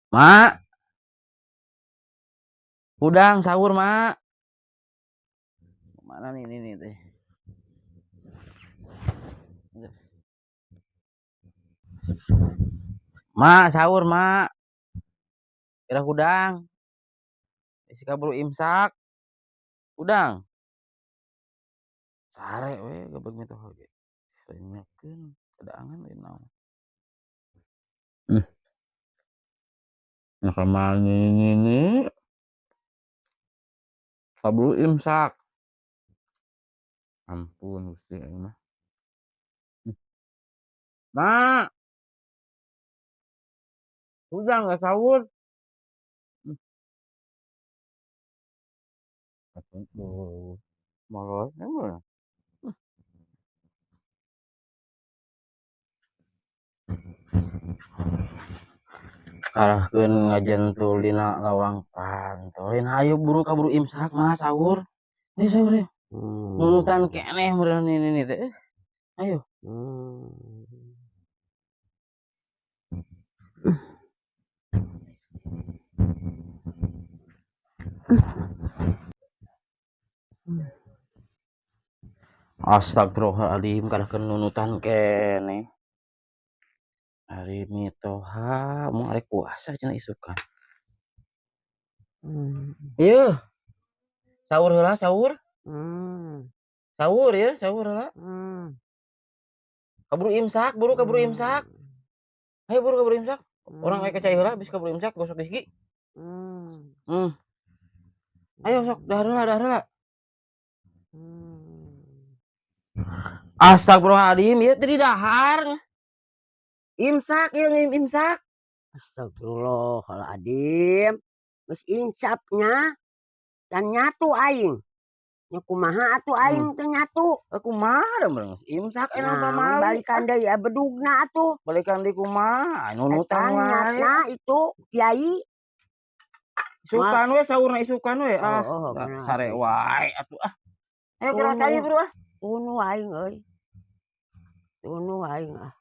Mak. Hudang sahur, Mak. Mana nih ini teh? Mak, sahur, Mak. Kira hudang. Isi kaburu imsak. Hudang. Sare we gabeg mitoha ge. Nyiapkeun kadaangan lain naon. Nah, kamana ini? Kaburu imsak. Ampun Gusti aing mah. Mak. Hudang nggak sahur? Aduh, molor mah. Karahkeun ngajentul dina lawang panto. Hayu buru kaburu imsak mah sahur. Ayo sahur ya. Nunutan keneh meureun ini teh. Ayo. Astagfirullahaladzim, karahkeun nunutan keneh. Ari mitoha mun arek puasa cenah isukan. Ieu. Sahur heula sahur. Sahur ya, sahur heula. Kaburu imsak, buru kaburu imsak. Ayo buru kaburu imsak. Urang aya cai heula habis kaburu imsak gosok gigi. Ayo sok dahar heula, dahar heula. Astagfirullahaladzim, ieu teh didahar. Imsak ieu imsak. Astagfirullahaladzim. Geus insapnya dan nyatu aing. Nya kumaha atuh aing teh nyatu? Kumaha da meureun geus imsak enak Nah, pamali. Balikan deui bedugna atuh. Balikan deui kumaha? Nunutan Eta wae. Nyatna itu kiai. Isukan we sahurna isukan we ah. Oh, bener. Sare wae atuh ah. Ayo kira cai buru ah. Tunu aing euy. Tunu aing ah.